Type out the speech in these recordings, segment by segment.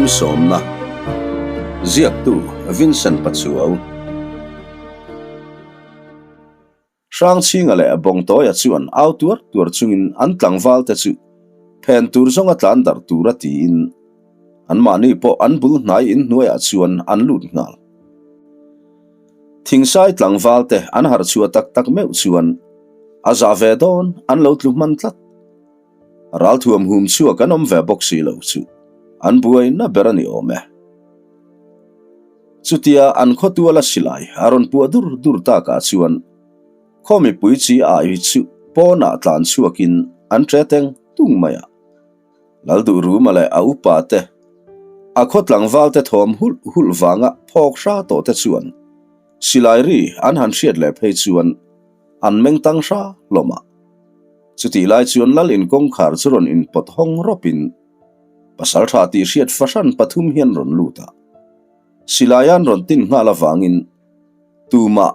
Sawmna Ziaktu Vincent Pachuau Hrangchhinga leh Bawngtawia chuan au tuar tuar chungin an tlangval te chu phen tur zawnga tlan darh tura tiin anmahni pawh an bul hnai inhnuaiah chuan an lut nghal. Thingsai tlangval te an harh chhuah tak tak meuh chuan a zah ve dawn an lo tlu hman tlat. Ralthuam hum chhuak an awm ve bawk si lo chu an buai na ber a ni awm e. Chutia an khawtuala silai a rawn puah dur dur takah chuan khaw mipui chi ai chu pawnah tlan chhuakin an ṭe teng tung mai a. Lalduhruma leh a upa te, a khaw tlangval te thawm hulh hulh vanga phawk hra tawh te chuan silai ri an han hriat leh phei chuan an meng tang hra hlawm a. Chutih lai chuan Lal in kawngkhar chu rawn inpawt hawng rawpin Pasalṭha tih hriat fahran pathum hian rawn lut a, silai an rawn tin nghal avangin tumah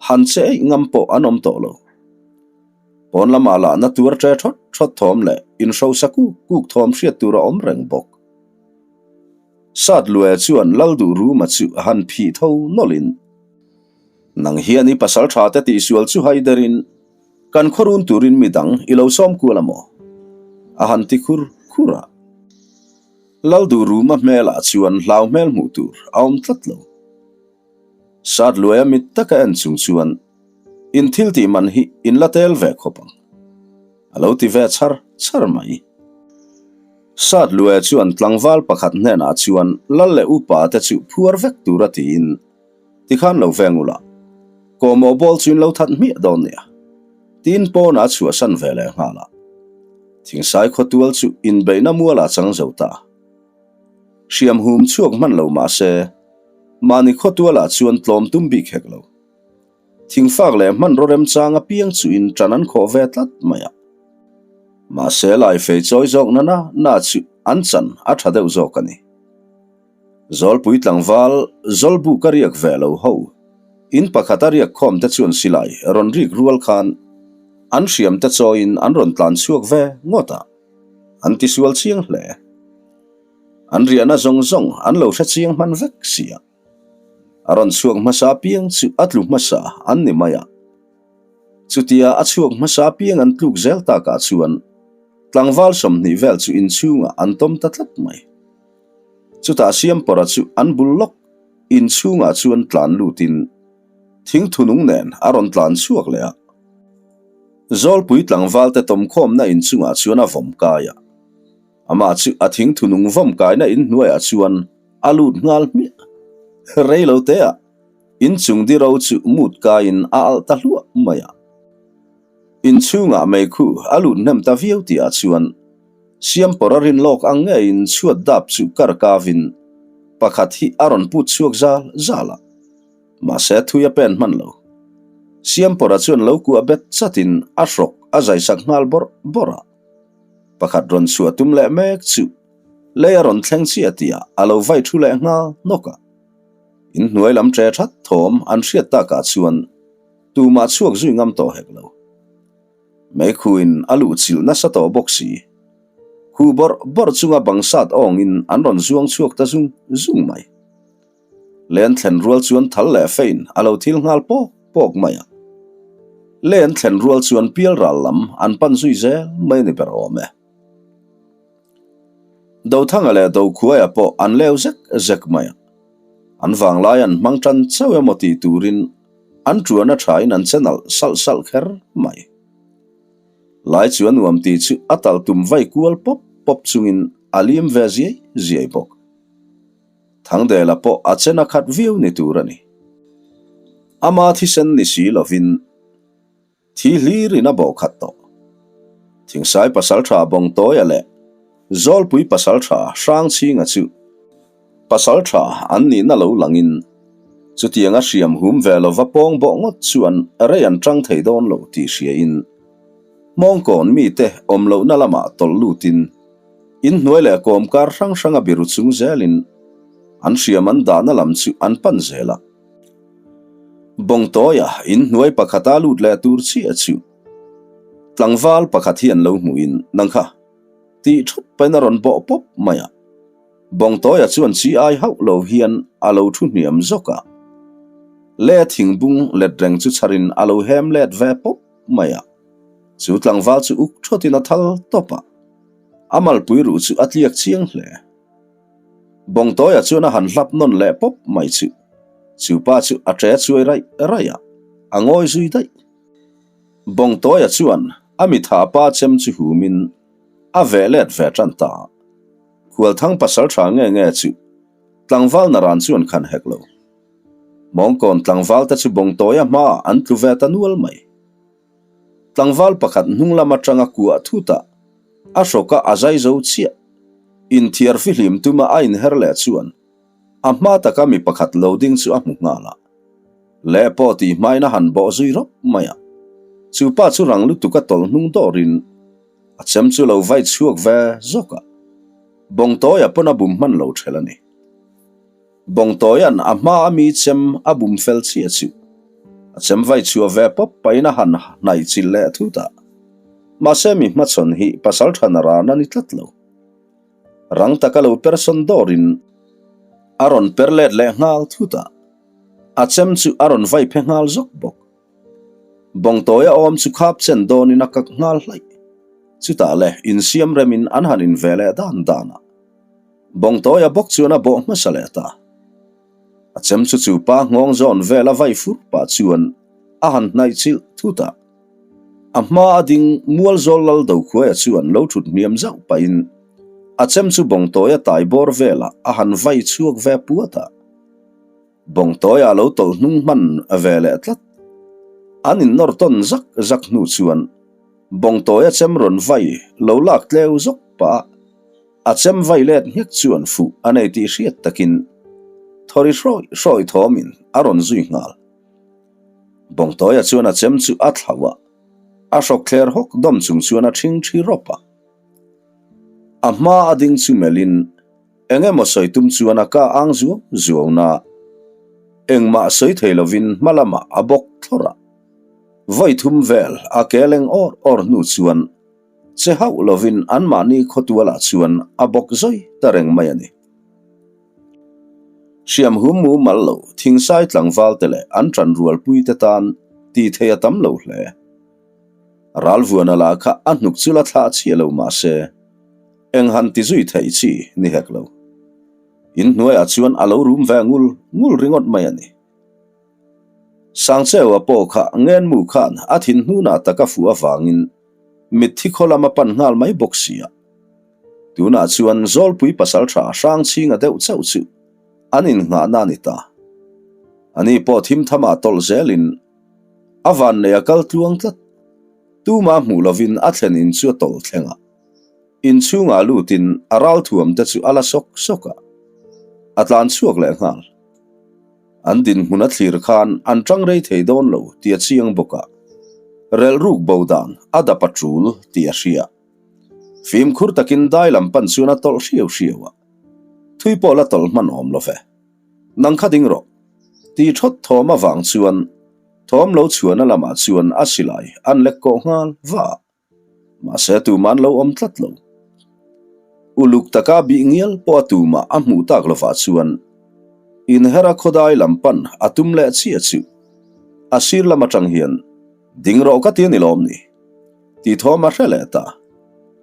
han che eih ngam pawh an awm tawh lo. Pawn lamah lah na tuar ṭe ṭhawt ṭhawt thawm leh inhrosa kuk kuk thawm hriat tur a awm reng bawk. Sat Lue chuan Lalduhruma chu a han phih tho nawlhin, Nang hian i pasalṭha te tihsual chu hai derin Kan khuarun turin mi dang i lo sawm kual a maw? A han ti khur khur a. Lalduhruma hmelah chuan hlau hmel hmuh tur a awm tlat lo. Sat luaia mit taka en chung chuan in thil tih man hi in la tel ve khawp ang. A lo ti ve chhar chhar mai. Sat luaia chuan tlangval pakhat hnenah chuan lal leh upa te chu phuar vek tura tiin Tikhan lo veng ula, kawhmawh bawl chu in lo that hmiah dawn nia. Tiin pawn a chhuahsan ve leh nghal a. Thingsai khawtual chu inbeihna mualah chang zo ta. Hriam hum chhuak hman lo mah se, mahni khawtualah chuan tlawm tum bik hek lo. Thingfak leh hmanraw remchang apiang chu in ṭan an khawh ve tlat mai a. Mahse lai fei chawi zawk na na na chu an chan a ṭha deuh zawk a ni. Zawlpui tlangval Zawlbu ka riak ve lo ho. In pakhat a riak khawm te chuan silai rawn rik rual khan an hriam te chawiin an rawn tlan chhuak ve ngawt a, an tisual chiang hle. An riahna zawng zawng an lo hre chiang hman vek sia. A rawn chhuak hmasa piang chu a tlu hmasa an ni mai a. Chutia a chhuak hmasa piang an tluk zel takah chuan tlangval 20 vel chu inchhungah an tawm ta tlat mai. Chutah Siampawra chu an bul lawk in chhungah chuan tlan lutin thing thunung nen a rawn tlan chhuak leh a. Zawlpui tlangval te tawmkhawmna in chungah chuan a vawm kai a. Amah chu a thing thunung vawm kaina in hnuaiah chuan a lut nghal hmiah. Rei lo te ah in chung diro chu mut kaiin a alh ta hluah mai a. In chhungah meikhu a lut hnem ta viau tihah chuan Siampawr a rin lawk ang ngeiin chhuat dap chu kar kavin pakhat hi a rawn put chhuak zal zal a, mahse thui a pen hman lo. Siampawra chuan lo kuah bet chatin a hrawk a zaisak nghal bawrh bawrh a, pakhat rawn chhuah tum leh mek chu lei a rawn thleng chiah tihah a lo vai thu leh nghal nawk a. Inhnuai lam ṭe that thawm an hriat takah chuan tumah chhuak zui ngam tawh hek lo. Meikhuin a luh chilh nasa tawh bawk si. Khu bawrh bawrh chunga bang sat awngin an rawn zuang chhuak ta zung zung mai. Len thlen rual chuan thal leh fein a lo thil nghal pawk pawk mai a. Len thlen rual chuan pial ral lam an pan zui zel mai a ni ber awm e. Dothanga leh Dokhuaia pawh an leu zek zek mai a. An vanglai an hmang tan chauh emaw tih turin An ṭuan a ṭhain an che nalh salh salh kher mai. Lai chu a nuam tih chu a tal tum vai kual pawp pawp chungin a lim ve ziai ziai bawk. Thangdela pawh a chen a khat viau ni tur a ni. Ama thisen ni si lovin thi hlirin a bawh khat tawh. Thingsai pasalṭha Bawngtawia leh Zawlpui pasalṭha Hrangchhinga chu Pasalṭha an nihna lo langin chutianga hriam hum ve lova pawng bawh ngawt chuan rei an ṭang thei dawn lo tih hriain Hmawngkawn mite awm lohna lamah tawlh lutin inhnuai leh kawmkar hrang hranga biru chung zelin an hriam an dahna lam chu an pan zel a. Bawngtawia inhnuai pakhata lut leh tur chiah chu tlangval pakhat hi an lo hmuhin, Nang kha, tih ṭhup pahin a rawn bawh pawp mai a. Bawngtawia chuan chi ai hauh lo hian a lo thu hniam zawk a. Le thingbung let reng chu chharin a lo hem let ve pawp mai a. Chu tlangval chu uk thawtin a thal tawp a. A malpui ruh chu a tliak chiang hle. Bawngtawia chuan a han hlap nawn leh pawp mai chu. Chu pa chu a ṭe chuai raih raih a, a ngawi zui daih. Bawngtawia chuan a mitha pa chem chu humin a veh let ve ṭan ta. Khualthang pasal ṭha nge nge chu tlangval naran chuan khan hek lo. Mawngkawn tlangval te chu Bawngtawia hmaah an tlu ve ta nual mai. Tlangval pakhat hnung lam aṭanga kuah thut a, a hrawka a zai zo chiah. Inthiar fihlim tuma a inher leh chuan a hma taka mi pakhat lo ding chu a hmu nghal a. Leh pawh tih hmain a han bawh zui rawp mai a. Chu pa chu rang lutuk a tawlh hnung dawrin a chem chu lo vai chhuak ve zawk a. Bawngtawia pawn a bum hman lo ṭhelh a ni. Bawngtawia'n a hma a mi chem a bum fel chiah chu a chem vai chhuah ve pawp pahin a han hnaih chilh leh thut a. Mahse mi hmachhawn hi pasal tha na ran a ni tlat lo. Rang taka lo persawn dawrin a rawn per let leh nghal thut a, a chem chu a rawn vai phe nghal zawk bawk. Bawngtawia awm chu khap chen dawnin a kak nghal hlaih. Chutah le insiam remin an han inve leh dan dan a. Bawngtawia bawk chuan a bawh hmasa leh ta. A chem chu chu pa nghawng zawn vel a vai fur pah chuan a han hnaih chilh thut a. A hma a ding mual zawl lal do khuaia chuan lo thut hniam zauh pahin a chem chu Bawngtawia tai bawr velah a han vai chhuak ve puat a. Bawngtawia lo tawlh hnung hman ve leh tlat. An innawr tawn zak zak hnu chuan Bawngtawia chem rawn vai lo lak tleu zawk pah a. A chem vai let nghek chuan fuh a nei tih hriat takin thawri hrawi hrawi thawmin a rawn zui nghal. Bawngtawia chuan a chem chu a thlauh a, a hrawk thler hawk dawm chung chuan a ṭhing ṭhi rawp a. A hma a ding chu melhin eng emaw sawi tum chuan a ka ang zuau zuau na engmah sawi thei lovin hma lamah a bawk thlawrh a. Vawi thum vel a ke leng awr awr hnu chuan Che hauh lovin anmahni khawtualah chuan a bawk zawi ta reng mai a ni. Hriam hum mumal lo thingsai tlangvalte leh an ṭanrualpuite tan tih theih a tam lo hle. Ralvuana lah kha a hnuk chu la thlah chiah lo mah se, eng han ti zui theih chi ni hek lo. Inhnuaiah chuan a lo rum ve ngul ngul ringawt mai a ni. Sangcheua pawh kha ngenmu khan a thin hnunah tak a fuh avangin mitthi khaw lam a pan nghal mai bawk sia. Tunah chuan Zawlpui pasaltha Hrangchhinga deuh chauh chu an innghahna a ni ta. Ani pawh thim thamah tawlh zelin a vannei a kal tluang tlat. Tuma hmuh lovin a thlen in chu a tawlh thleng a. Inchhungah lutin a ralthuam te chu a la sawk sawk a, a tlan chhuak leh nghal. An dinhmun a thlir khan an tang rei thei dawn lo tih a chiang bawk a, relhruk bo dan a dap a tul tih a hria. Fimkhur takin dai lam pan chuan a tawlh hriau hriau a, thui pawh la tawlh hman awm lo ve. Nang kha ding rawh. Tih thawt thawm avang chuan thawm lo chhuahna lamah chuan a silai an lek kawh nghal va a. Mahse tumah an lo awm tlat lo. Uluk taka bih ngial pawh a tumah a hmuh tak lovah chuan inhera khawdai lam pan a tum leh chiah chu a sir lam atang hian ding rawh ka ti a ni lawm ni? Tih thawm a hre leh ta.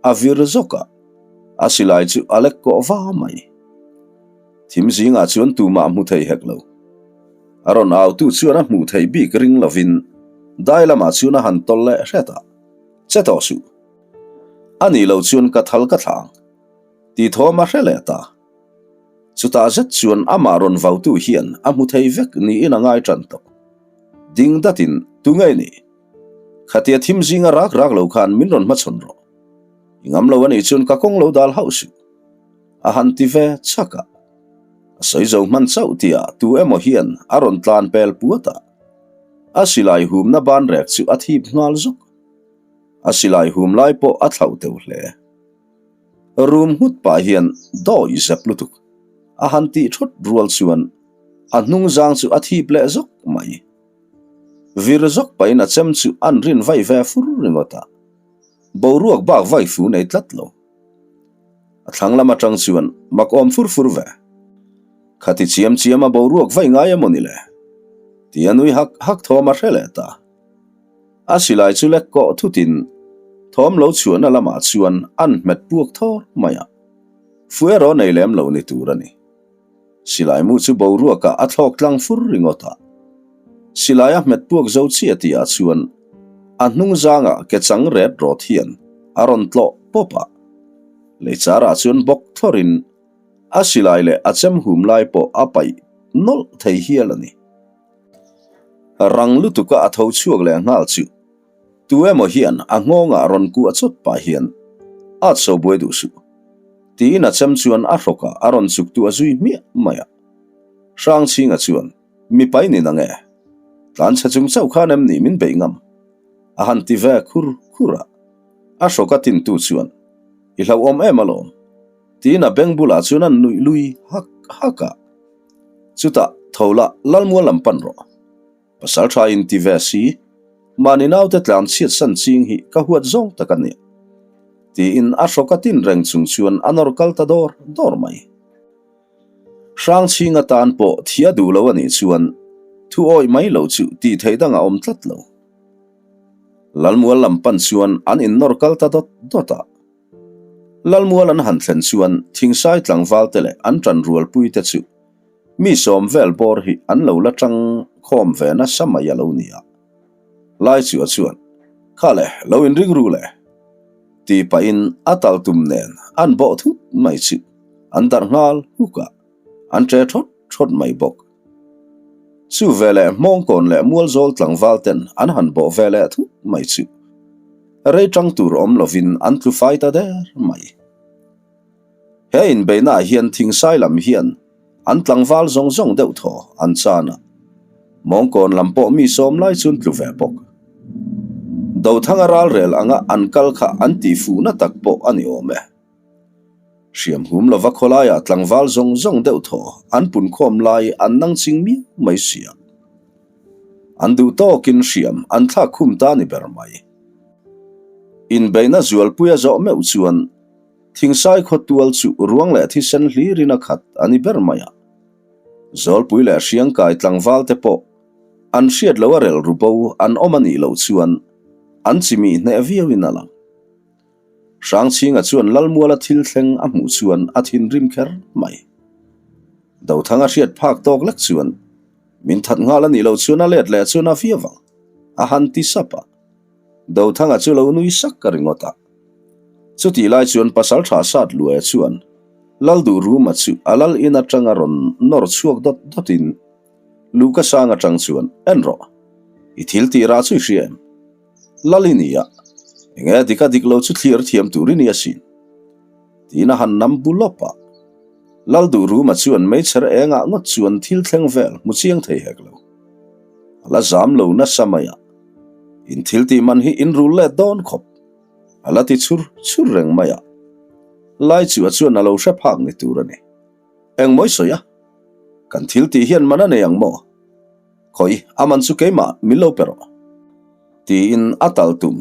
A vir zawk a, a silai chu a lek kawh va mai. Thim zingah chuan tumah hmu thei hek lo. A rawn autu chuan a hmuh theih bik ring lovin dai lamah chuan a han tawlh leh hret a. Che tawh suh. A nih loh chuan ka thal ka thlang. Tih thawm a hre leh ta. Chutah zet chuan amah rawn vautu hian a hmu thei vek niin a ngai tan tawh. Ding datin, Tu nge i nih? Khatia thim zinga rak rak lo khan min rawn hmachhawn rawh. I ngam lo a nih chuan ka kawng lo dal hauh suh. A han ti ve chak a. A sawi zo hman chauh tihah tu emaw hian a rawn tlan pel puat a. A silai humna ban rek chu a thip nghal zuk. A silai hum lai pawh a thlauh teuh hle. Rum nghut pah hian dawi zep lutuk a han tih thawt rual chuan a hnung zang chu a thip leh zawk mai. Vir zawk pahin a chem chu an rin vai ve fur ringawt a, boruak bak vai fu nei tlat lo. thlang lam atang chuan mak awm fur fur ve. Khati chiam chiam a boruak vaih ngai emaw ni le? Ti a nui hak hak thawm a hre leh ta. A silai chu lek kawh thutin thawm lo chhuahna lamah chuan an hmet puak thawr mai a. Fu erawh nei lem lo ni tur a ni. Silai mu chu boruakah a thlawk tlang fur ringawt a. Silai a hmet puak zo chiah tihah chuan a hnung zangah ke chang ret rawt hian a rawn tlawh pawp a. Leichar-ah chuan bawk thlawrin a silai leh a chem hum lai pawh a paih nawlh thei hial a ni. Rang lutuka a tho chhuak leh nghal chu Tu emaw hian a nghawngah rawn kuah chawt pah hian at so buai duh suh. Tiin a chem chuan a hrawkah a rawn chuk tu a zui hmiah mai a. Hrangchhinga chuan, Mipa i ni nang e? Tlanchhe chung chauh khan em ni min beih ngam? A han ti ve khur khur a. A hrawka tintu chuan, I hlauhawm em alawm. Tiin a beng bulah chuan a nuih lui hak hak a. Chutah, Tho la, Lalmual lam pan rawh. Pasal tha in ti ve si, mahni naute tlan chhiat san ching hi ka huat zawng tak a nia. Tiin a hrawk a tin reng chung chuan a nawr kal ta dawr dawr mai. Hrangchhing atan pawh thia duh lo a nih chuan thu awih mai lo chu tih theih dang a awm tlat lo. Lalmual lam pan chuan an innawr kal ta dawt dawt a. Lalmual an han thlen chuan thingsai tlangval te leh an ṭanrualpui te chu Mi sawm vel bawr hi an lo la tang khawm ve nasa mai a lo ni a. Laichua chuan, Kha le, lo inring ru le. Ti pahin a tal tum nen an bawh thut mai chu an darh nghal huk a, an ṭe thawt thawt mai bawk. Chu veleh Hmawngkawn leh Mualzawl tlangval ten an han bawh ve leh thut mai chu rei tang tur awm lovin an tlu fai ta der mai. He inbeihnaah hian thingsai lam hian an tlangval zawng zawng deuh thaw an chan a, mawngkawn lam pawh mi sawm lai chuan tlu ve bawk. Dothanga ralrel anga an kal kha an tihfuhna tak pawh a ni awm e. Hriam hum lova khawlaiah tlangval zawng zawng deuh thaw an punkhawm lai an nang ching miau mai sia. An duh tawkin hriam an thlak khum ta ni ber mai. Inbeihna zualpuia zawh meuh chuan Thingsai khawtual chu ruang leh thisen hlirin a khat a ni ber mai a. Zawlpui leh Hriangkai tlangval te pawh an hriat loh a relh ru bo an awm a nih loh chuan an chimih hneh viauin a lang. Hrangchhinga chuan Lalmuala thil thleng a hmuh chuan a thinrim kher mai. Dothanga hriat phak tawk lek chuan min that nghal a nih loh chuan a let leh chuan a viau ang a han ti sap a. Dothanga chu lo nui sak ka ringawt a. Chutih lai chuan pasal tha sat luaia chuan Lalduhruma chu a lal in atanga rawn nawr chhuak dawt dawtin Luka sang atang chuan, En rawh, i thil tih rah chu i hria em? Lal i ni a, enge a dik a dik lo chu thlir thiam tur i ni asin. Tiin a han nam bu lawp a. Lalduhruma chuan meichher engah ngawt chuan thil thleng vel hmu chiang thei hek lo. A la zam lo nasa mai a, In thil tih man hi in rul let dawn khawp. A la ti chhur chhur reng mai a, Laichua chuan a lo hre phak ni tur a ni. Engmaw i sawi a? Kan thil tih hian man a nei ang maw? Khawi, a man chu keimah min lo pe rawh. Tiin a tal tum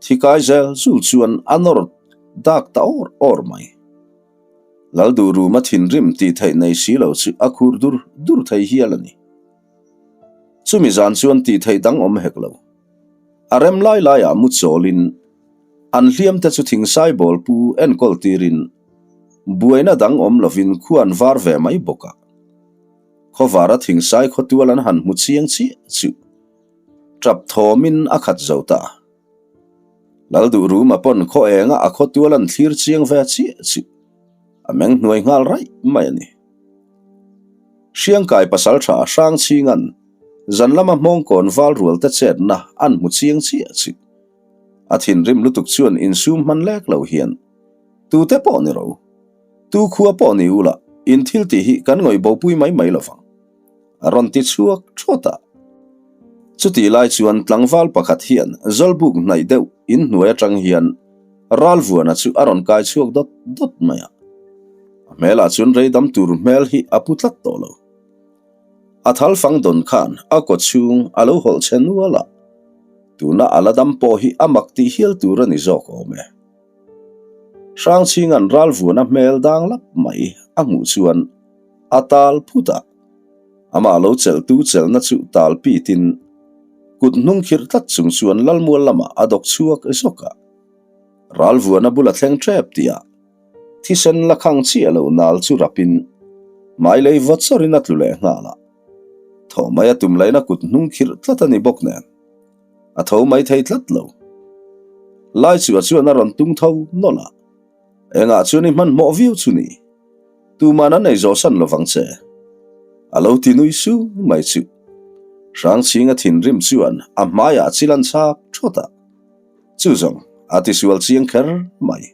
thi kai zel zul chuan a nawr dak ta awr awr mai. Lalduhruma thinrim tih theih nei si lo chu a khur dur dur thei hial a ni. Chumi zan chuan tih theih dang awm hek lo. A rem lai laiah mu chawlin an hliam te chu thingsai bawl pu enkawl tirin buaina dang awm lovin khua an var ve mai bawk a. Khawvara thingsai khawtual an han hmu chiang chiah chu tap thawmin a khat zo ta. Lalduhruma pawn khaw enga a khawtual an thlir chiang ve chiah chu a meng hnuai nghal raih mai a ni. Hriangkai pasaltha Hrangchhinga'n zan lama hmawngkawn val rual te chetna an hmu chiang chiah chu. A thinrim lutuk chuan insum hman lek lo hian, Tute pawh ni ro, tu khua pawh ni ula, in thil tih hi kan ngawih bopui mai mai lovang, a rawn ti chhuak thawt a. Chutih lai chuan tlangval pakhat hian Zawlbuk hnaih deuh in hnuai atang hian Ralvuana chu a rawn kai chhuak dawt dawt mai a. A hmelah chuan rei dam tur hmel hi a pu tlat tawh lo. A thal fang dawn khan a kaw chhung a lo hawlh chhe nual a, tuna a la dam pawh hi a mak tih hial tur a ni zawk awm e. Hrangchhinga'n Ralvuana hmel dang lap mai a hmuh chuan a tal phut a, amah lo chelhtu chelhna chu tal pitin kut hnung khirh tlat chung chuan Lalmual lamah a dawk chhuak zawk a. Ralvuana bula thleng tep tihah thisen la khang chiah lo nal chu rapin mai lei vawt sawrin a tlu leh nghal a. Thaw mai a tum laina kut hnung khirh tlat a ni bawk nen a tho mai thei tlat lo. Lai chu a chuan a rawn tung tho nawlh a, engah chuan i hmanhmawh viau chu ni? Tuman an ei zawh san lovang che. A lo ti nui su mai chu. Hrangchhinga thinrim chuan a hmaiah chil an chhak thawt a. Chu zawng a ti sual chiang kher mai.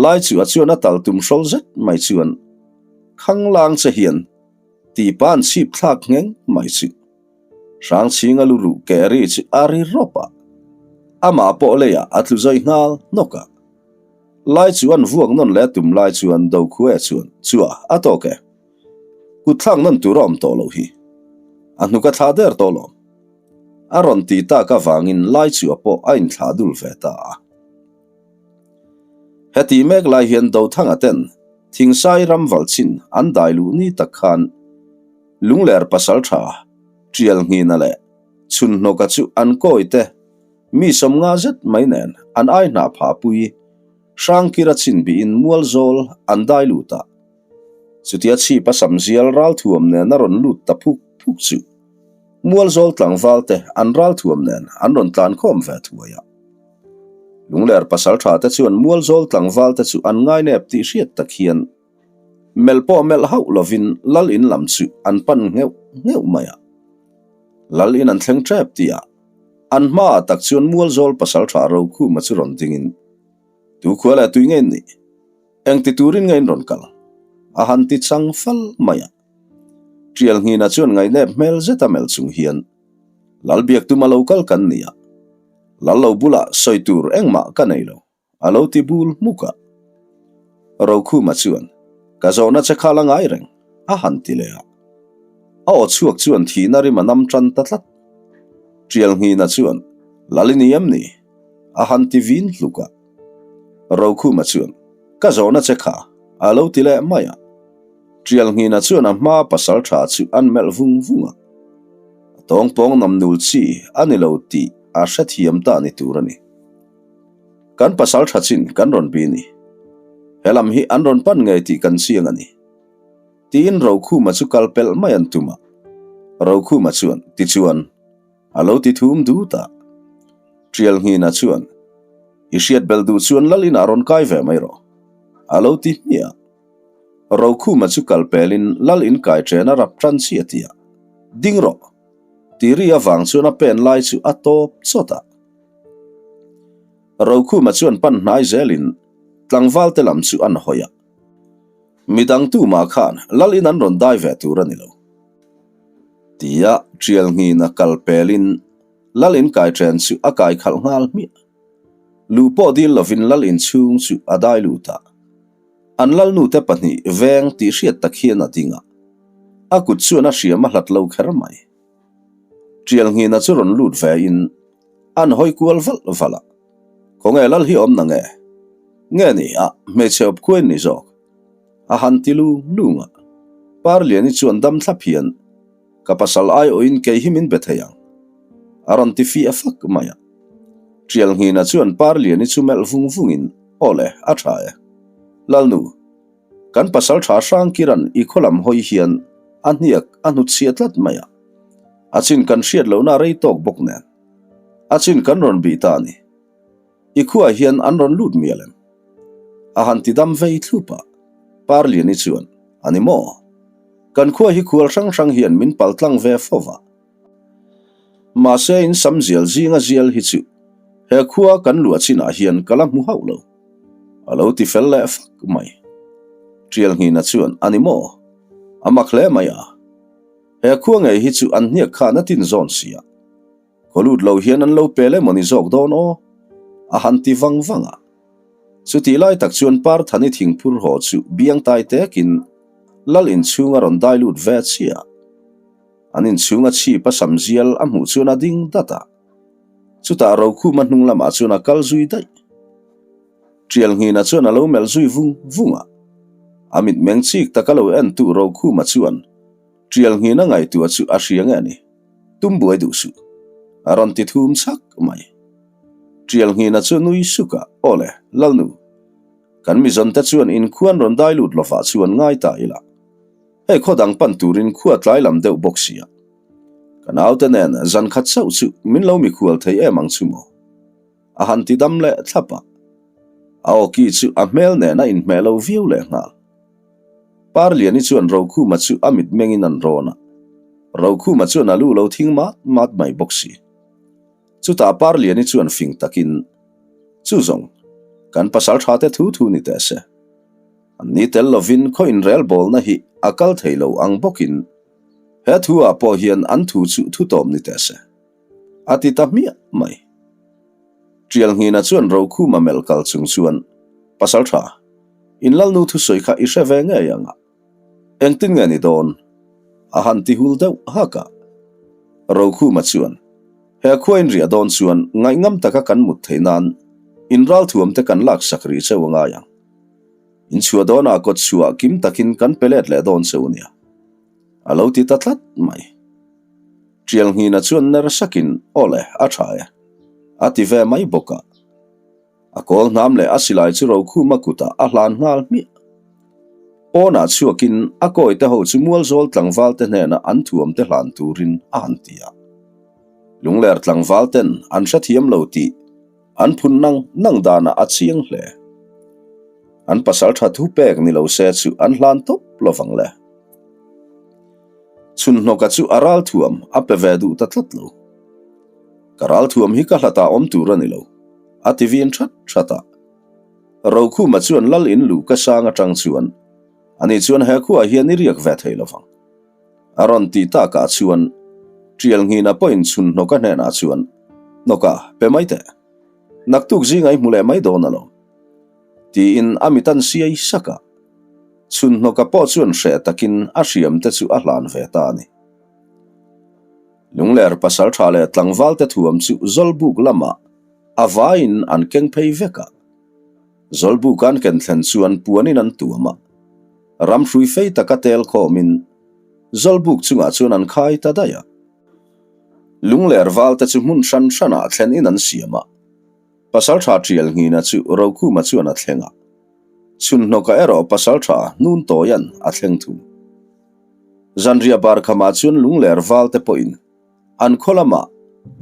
Lai chu a chuan a tal tum hrawl zet mai chuan khanglang che hian tih pa an chhip thlak ngheng mai chu. Hrangchhinga lu ruh keh ri chu a ri rawp a, amah pawh leiah a tlu zawi nghal hnawk a. Lai chu an vuak nawn leh a tum lai chuan Dokhue chuan chua a tawk e. Kut thlak nawn tur a awm tawh loh hi. A hnuk a thlah der tawh lawm. A rawn ti tak avangin lai chu a pawh a inthlah dul ve ta a. Heti mek lai hian Dothanga ten Thingsai ram valchin an dai luh ni tak khan Lungler pasaltha Tial Nghina leh Chhunhnawka chu an kawi te mi sawmnga zet mai nen an ai hnah phah pui Hrangkira chin bihin Mualzawl an dai lut a. Chutia chhip a samzial ralthuam nen a rawn lut ta phuk phuk chu Mualzawl tlangval te an ralthuam nen an rawn tlan khawm ve thuai a. Lungler pasaltha te chuan Mualzawl tlangval te chu an ngainep tih hriat tak hian melh pawh melh hauh lovin Lal in lam chu an pan ngheuh ngheuh mai a. Lal in an thleng tep tih ah an hmaah tak chuan Mualzawl pasaltha Rokhuma chu rawn dingin, Tu khua leh tui nge in nih? Engti turin nge in rawn kal? A han ti chang fal mai a. Tial Nghina chuan ngaihnep hmel zeta melh chung hian, Lal biak tuma lo kal kan ni a, Lal lo bulah sawi tur engmah ka nei lo, a lo ti bul hmuk a. Rokhuma chuan, Ka zawhna che kha la ngai reng, a han ti leh a. A aw chhuak chuan thihna rim a nam tan ta tlat. Tial Nghina chuan, Lal i ni em ni? A han ti vin hluk a. Rokhuma chuan, Ka zawhna che kha, a lo ti leh mai a. Tial Nghina chuan a hma pasal tha chu an melh vung vung a. A tawngpawng nam nul chi a ni lo tih a hrethiam ta ni tur a ni. Kan pasal tha chin kan rawn bi ni. He lam hi an rawn pan ngei tih kan chiang a ni. Tiin Rokhuma chu kal pelh mai an tum a. Rokhuma chuan, Tichuan, a lo ti thum dut a. Tial Nghina chuan, I hriat belh duh chuan lal inah rawn kai ve mai rawh, a lo ti hmiah. Rokhuma chu kal pelin lal in kai chen a rap tan chiah ti a, Ding rawh! Ti ri avang chuan a pen lai chu a tawp chawt a. Rokhuma chuan pan hnai zelin tlangval te lam chu an hawi a. Midang tumah khan lal in an rawn dai ve tur a ni lo. Tia Tial Nghina kal pelin lal in kai chen chu a kai khalh nghal hmiah. Luh pawh dil lovin lal in chhung chu a dai lut a. An lalnute pahnih veng tih hriat tak hian a ding a, a kut chuan a hriam a hlat lo kher mai. Tial Nghina chu rawn lut ve in an hawi kual valh valh a, Khawnge lal hi awm na nge? Nge ni a, hmeichhe awp khuain ni zawk? A han ti lung lung a. Parliani chuan dam thlap hian, Ka pasal aiawhin kei hi min be thei ang. A rawn ti fiah fak mai a. Tial Nghina chuan Parliani chu melh vung vungin, Aw le, a tha e. Lalnu, kan pasal tha Hrangkiran i khaw lam hawi hian a hniak a hnutchhiah tlat mai a. A chin kan hriat lohna a rei tawk bawk nen. A chin kan rawn bih ta a ni. I khuaah hian an rawn lut mial em? A han ti dam vei thlup a, Parliani chuan, A ni maw? Kan khua hi khual hrang hrang hian min pal tlang ve fo va. Mahse in sam zial zinga zial hi chu he khua kan luah chinah hian ka la hmu hauh lo. A lo ti fel leh fak mai. Tialnghina chuan, A ni maw? A mak hle mai a. He khua ngei hi chu an hniak khan a tin zawn si a. Khaw lut lo hian an lo pel emaw ni zawk dawn aw? A han ti vang vang a. Chutih lai tak chuan Parthani thingphur haw chu biang tai tekin Lal inchhung a rawn dai lut ve chiah. An inchhung a chhip a sam zial a hmuh chuan a ding dat a. Chutah Rokhuma hnung lamah chuan a kal zui daih. Ṭialnghina chuan a lo melh zui vung vung a. A mitmeng chik taka lo entu Rokhuma chuan Ṭialnghina ngaihtuah chu a hria nge a ni, tum buai duh suh, a rawn ti thum chhak mai. Ṭialnghina chu nui suk a, Aw le, Lalnu, kan mizawnte chuan inkhuan rawn dai lut lovah chuan ngai ta ila. Hei khaw dang pan turin khua tlai lam deuh bawk sia. Ka naute nen zan khat chauh chu min lo mikhual thei em ang chu maw? A han ti dam leh thlap a. A awki chu a hmel nen a inhmeh lo viau leh nghal. Parliani chuan Rokhuma chu a mitmengin an rawn a. Rokhuma chuan a lu lo thing mat mat mai bawk si. Chutah Parliani chuan fing takin, Chu zawng, kan pasal tha te thu thu ni teh se. An ni tel lovin khaw inrelbawlna hi a kal thei lo ang bawkin he thu ah pawh hian an thu chu thu tawm ni teh se. A ti ta hmiah mai. Ṭialnghina chuan Rokhuma melh kal chung chuan, Pasal ṭha, in lalnu thusawi kha i hre ve ngei ang a. Engtin nge ni dawn? A han ti hul deuh hak a. Rokhuma chuan, He khua in riah dawn chuan ngaihngam taka kan mut theih nan in ralthuam te kan laksak rih cheu a ngai ang. In chhuah dawnah kawt chhuah kim takin kan pe let leh dawn cheu nia. A lo ti ta tlat mai. Ṭialnghina chuan ner sakin, Aw le, a ṭha e. A ti ve mai bawk a. A kawl hnam leh a silai chu Rokhuma kutah a hlan nghal hmiah. Pawnah chhuakin a kawite ho chu Mualzawl tlangval te hnena an thuam te hlan turin a han ti a. Lungler tlangval ten an hrethiam lo tih an phun nang nang danah a chiang hle. An pasal tha thu pek ni lo se chu an hlan tawp lovang le. Chhunhnawka chu a ral thuam a pe ve duh ta tlat lo. Ka ral thuam hi ka hlatah awm tur a ni lo, a ti vin that that a. Rokhuma chuan lal in luh ka sang atang chuan ani chuan he khuaah hian i riak ve thei lovang. A rawn tih takah chuan Ṭialnghina pawhin chhun hnawka hnenah chuan, Hnawka, pe mai teh. Naktuk zinga i hmu leh mai dawn alawm. Tiin a mit an siai sak a. Chhun hnawka pawh chuan hreh takin a hriam te chu a hlan ve ta a ni. Lungler pasal tha leh tlangval te thuam chu Zawlbuk lamah a vaiin an keng phei vek a. Zawlbuk an ken thlen chuan puanin an tuam a. Ramhrui fei taka tel khawmin Zawlbuk chungah chuan an khai ta daih a. Lungler valte chu hmun hran hranah thlen in an siam a. Pasaltha Ṭialnghina chu Rokhuma chuan a thleng a. Chhunhnawka erawh Pasaltha Hnuntawia'n a thleng thung. Zanriah barkhamah chuan Lungler valte pawhin An khaw lamah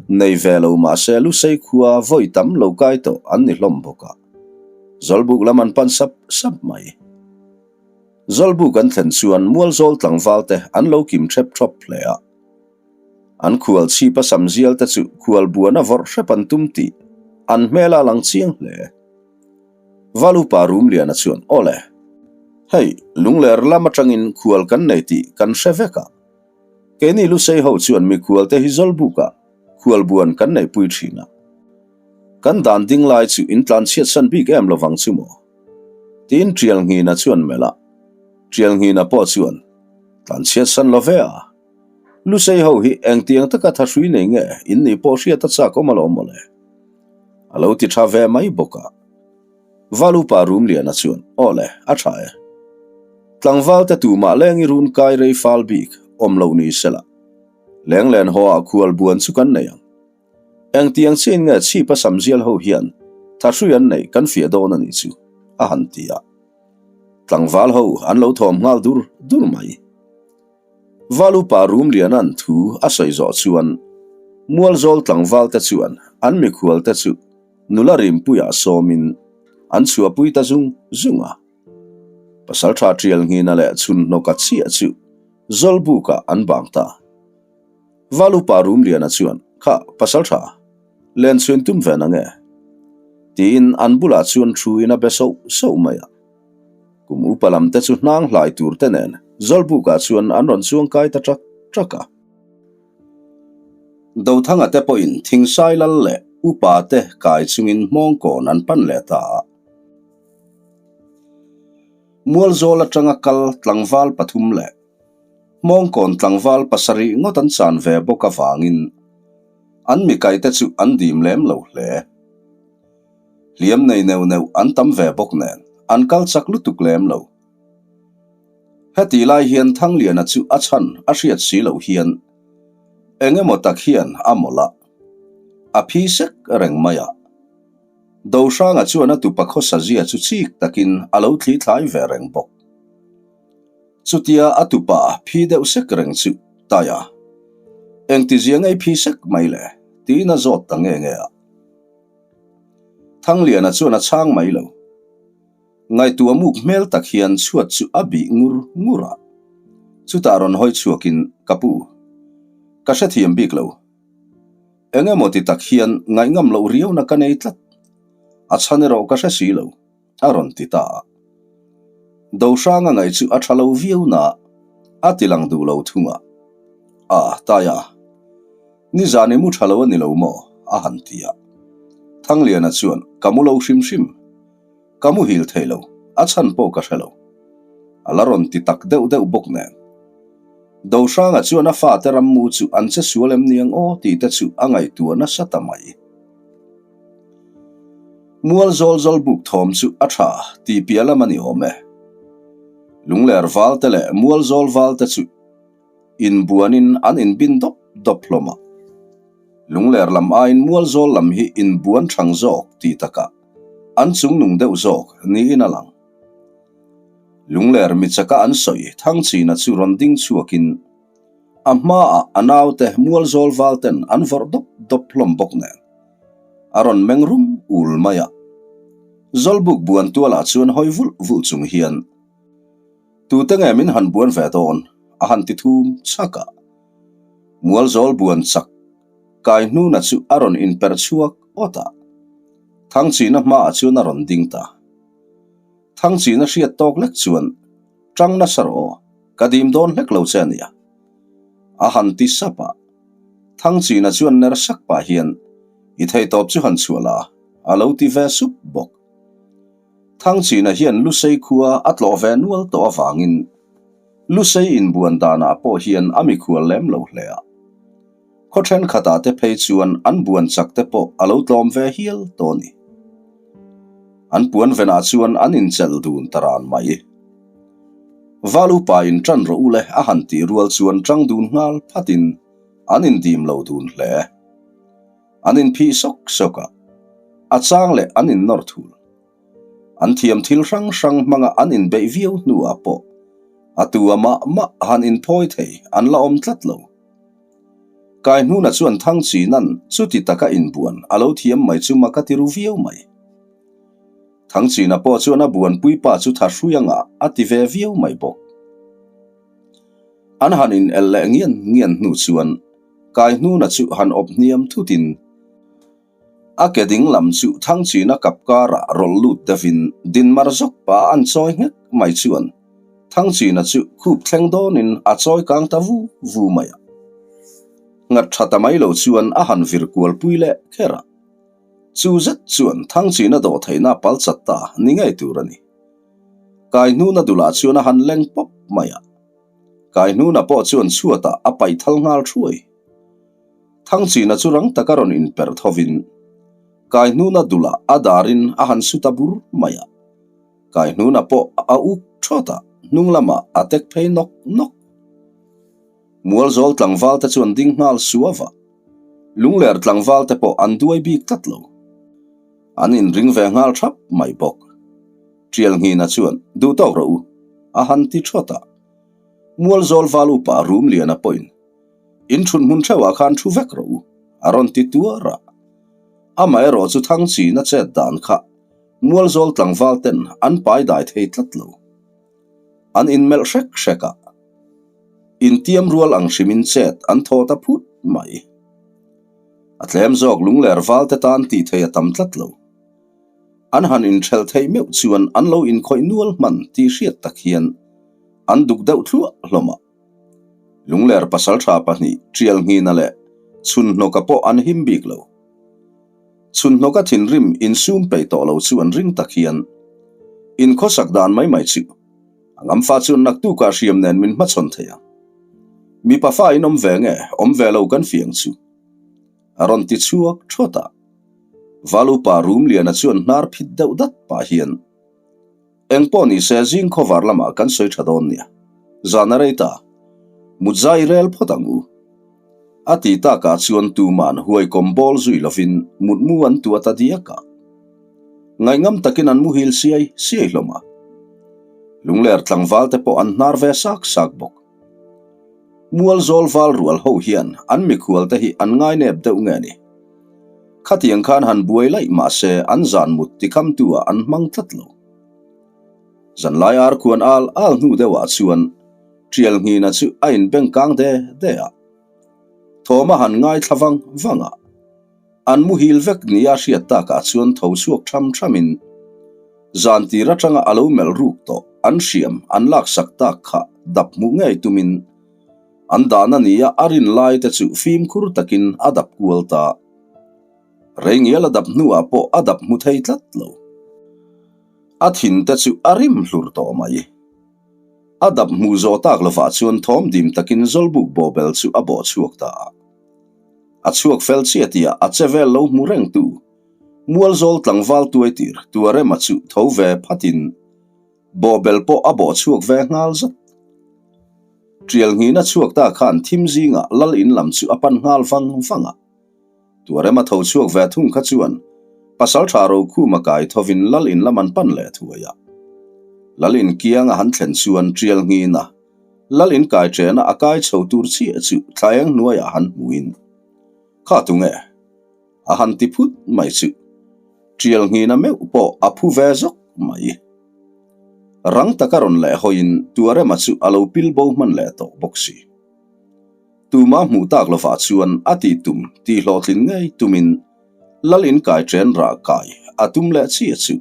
nei ve lo mahse Lusei khua vawi tam lo kai tawh an ni hlawm bawk a. Zawlbuk lam an pan sap sap mai. Zawlbuk an thlen chuan Mualzawl tlangval te an lo kim hrep thawp hle a. An khual chhip a sam zial te chu khual buan a vawrh hrep an tum tih an hmel a lang chiang hle. Valupa Rumliana chuan, Awle, hei Lungler lam atangin khual kan nei tih kan hre vek a. Keini Lusei ho chuan mikhual te hi Zawlbukah khualbuan kan neihpui thin a. Kan dan ding lai chu in tlan chhiatsan bik em lovang chu maw? Tiin Ṭialnghina chuan melh a. Ṭialnghina pawh chuan, Tlan chhiatsan lo ve a. Lusei ho hi engtiang taka thahrui nei nge in nih pawh hriat a chak awm alawm mawle. A lo ti tha ve mai bawk a. Valupa Rumliana chuan, Aw le, a tha e. Tlangval te tumah leng i run kai rei fal bik awm lo ni sela. Lenglen haw ah khual buan chu kan nei ang. Engtiang chiin nge chhipa samzial ho hian thahrui an neih kan fiah dawn a nih chu, a han ti a. Tlangval ho an lo thawm nghal dur dur mai. Valupa Rumliana'n thu a sawi zawh chuan Mualzawl tlangval te chuan an mikhual te chu Nula Rimpuia sawmin an chhuahpui ta zung zung a. Pasalṭha Ṭialnghina leh Chhunhnawka chiah chu Zawlbukah an bang ta. Valupa Rumliana chuan, Kha, Pasalṭha, len chhuin tum ve nange? Tiin an bulah chuan thuin a be soh soh mai a. Kum upa lam te chu hnang hlai tur te nen Zawlbukah chuan an rawn chuang kai ta ṭak ṭak a. Dothanga te pawhin Thingsai lal leh upa te kai chungin hmawngkawn an pan leh ta a. Mualzawl atanga kal tlangval pathum leh hmawngkawn tlangval pasarih ngawt an chan ve bawk avangin an mikaite chu an dim lem lo hle. Hliam nei neuh neuh an tam ve bawk nen an kal chak lutuk lem lo. Hetih lai hian Thangliana chu a chhan a hriat si loh hian eng emaw tak hian a mawlh a, a phi sek reng mai a. Dohranga chuan a tupa khawsa zia chu chik takin a lo thli thlai ve reng bawk. Chutia a tupa phi deuh sek reng chu Taia, Engtizia ngei phi sek mai le? tiin a zawt ta nge nge a. Thangliana chuan a chhang mai lo. Ngaihtuah muk hmel tak hian chhuat chu a bih ngur ngur a. Chutah rawn hawi chhuakin, Ka pu, ka hrethiam bik lo. Eng emaw ti tak hian ngaihngam loh riauna ka nei tlat. A chhan erawh ka hre si lo, a rawn ti ta a. Dohranga ngaih chu a tha lo viau na a ti lang duh lo thung a. A, Taia, nizan i mu tha lo a ni lo maw? a han ti a. Thangliana chuan, Ka mu lo hrim hrim. Ka muhil thei lo, a chhan pawh ka hre lo. A la rawn ti tak deuh deuh bawk nen. Dohranga chuan a fate rammu chu an che sual em niang aw tih te chu a ngaihtuah nasa ta mai. Mual zawl zawl buk thawm chu a tha tih piah lam a ni awm e. Lungler val te leh mual zawl val te chu inbuanin an inbin dawp dawp hlawm a. Lungler lam aiin mual zawl lam hi inbuan thang zawk tih takah an chungnung deuh zawk niin a lang. Lungler michaka an sawi Thangchina chu rawn ding chhuakin a hmaah a naute Mualzawl valten an vawrh dawp dawp hlawm bawk nen a rawn meng rum ul mai a. Zawlbuk buan tualah chuan hawi vulh vulh chung hian, Tute nge min han buan ve dawn? a han ti thum chhak a. Mualzawl buan chak Kaihnuna chu a rawn inperh chhuak awt a. Thangchina hmaah chuan a rawn ding ta. Thangchina hriat tawk lek chuan, Tang nasa rawh aw, ka dim dawn hlek lo che a nia. A han ti sap a. Thangchina chuan ner sak pah hian, I theihtawp chu han chhuah la, a lo ti ve sup bawk. Thangchina hian Lusei khua a tlawh ve nual tawh avangin Lusei inbuan danah pawh hian a mikhual lem lo hle a. Khaw thenkhatah te phei chuan an buan chak te pawh a lo tlawm ve hial tawh a ni. An puan venah chuan an inchelh dun ta ran mai. Val upa in tan rawh u le a han tih rual chuan tang dun nghal phatin an indim lo dun hle. An inphih sawk sawk a, a chang leh an innawr thul. An thiam thil hrang hrang hmanga an inbeih viau hnuah pawh a tu a mah mah han inphawi thei an la awm tlat lo. Kaihnuna chuan Thangchinan chuti taka inbuan a lo thiam mai chu mak a ti ru viau mai. Thangchina pawh chuan a buanpui pa chu tha hrui anga a ti ve viau mai bawk. An han in el leh ngian ngian hnu chuan Kaihnuna chu han awp hniam thutin A ke ding lam chu Thangchina kap karah rawlh lut deuhin dinmar zawk pa an chawi nghek mai chuan Thangchina chu khup thleng dawnin a chawi kang ta vu vu mai a. Nghat tha ta mai lo chuan a han vir kual pui leh kher a. Chu zet chuan Thangchina dawh theihna pal chat ta ni ngei tur a ni. Kaihnuna dulah chuan a han leng pawp mai a. Kaihnuna pawh chuan chhuatah a paih thal nghal thuai. Thangchina chu rang taka rawn inperh thovin Kaihnuna dulah a darin a han su ta bur mai a. Kaihnuna pawh a uk thawt a, hnung lamah a tek phei nawk nawk. Mualzawl tlangval te chuan ding nghal suau a, Lungler tlangval te pawh an duai bik tlat lo. An inring ve nghal thap mai bawk. Tialnghina chuan, Duh tawk rawh u, a han ti thawt a. Mualzawl val upa Rumliana pawhin, In thun hmun theuhah khan thu vek rawh u, a rawn ti tuar a. Amaherawh chu Thangchina chet dan kha Mualzawl tlangval ten an pai dai thei tlat lo. An inmelh hrek hrek a, intiam rual ang hrimin chet an thaw ta phut mai. A tlem zawk lungler val te tan tih thei a tam tlat lo. An han inthelh theih meuh chuan an lo inkhawih nual hman tih hriat tak hian an duk deuh thluah hlawm a. Lungler pasaltha pahnih Tialnghina leh Chhunhnawka pawh an him bik lo. Chhunhnawka thinrim insum peih tawh lo chu an ring tak hian inkhawsak dan mai mai chu a ngamfa chuan naktukah hriam nen min hmachhawn thei ang. Mipa fa in awm ve nge awm ve lo kan fiang chu a rawn ti chhuak thawt a. Val upa Rumliana chuan hnar phit deuh dat pah hian, Engpawh ni se zing khawvar lamah kan sawi tha dawn nia. Zan a rei ta. Mut zai rel phawt ang u. A ti takah chuan tuman huai kawm bawl zui lovin mutmu an tua ta diak a. Ngaihngam takin an muhil siai siai hlawm a. Lungler tlangval te pawh an hnar ve sak sak bawk. Mual zawl val rual ho hian an mikhual te hi an ngainep deuh nge ni? Khatiang khan han buai laih mah se an zan mut tikhamtu ah an hmang tlat lo. Zanlai ar khuan al al hnu deuh ah chuan Tial Nghina chu a inbeng kang de de a. Thawm a han ngaithla vang vang a. An muhil vek nia hriat takah chuan tho chhuak tham thamin zan tir atanga a lo melh ruk tawh an hriam an laksak tak kha dap hmuh ngei tumin an dahna nia a rin lai te chu fimkhur takin a dap kual ta. Rei ngial a dap hnuah pawh a dap hmu thei tlat lo. A thin te chu a rim hlur tawh mai. A dap hmuh zawh tak lovah chuan thawm dim takin Zawlbuk bawbel chu a bawh chhuak ta a. A chhuak fel chiah tihah a che vel lo hmu reng tu Mualzawl tlangval tuai tir Tuarema chu tho ve phatin bawhbel pawh a bawh chhuak ve nghal zat. Tial nghina chhuak ta khan thim zingah lal in lam chu a pan nghal vang vang a. Tuarema tho chhuak ve thung kha chuan Pasaltha Rokhuma kai thovin lal in lam an pan leh thuai a. Lal in kianga han thlen chuan Tial nghina Lal in kai ṭena a kai chho tur chiah chu thlaeng hnuaiah han hmuin, Kha tunge? A han ti phut mai chu. Ṭial nghina meuh pawh a phu ve zawk mai. Rang taka rawn leh hawiin Tuarema chu a lo pil bo hman leh tawh bawk si. Tuma hmuh tak lovah chuan a tih tum tih hlawhtlin ngei tumin Lal in kai ṭen rah kai a tum leh chiah chu.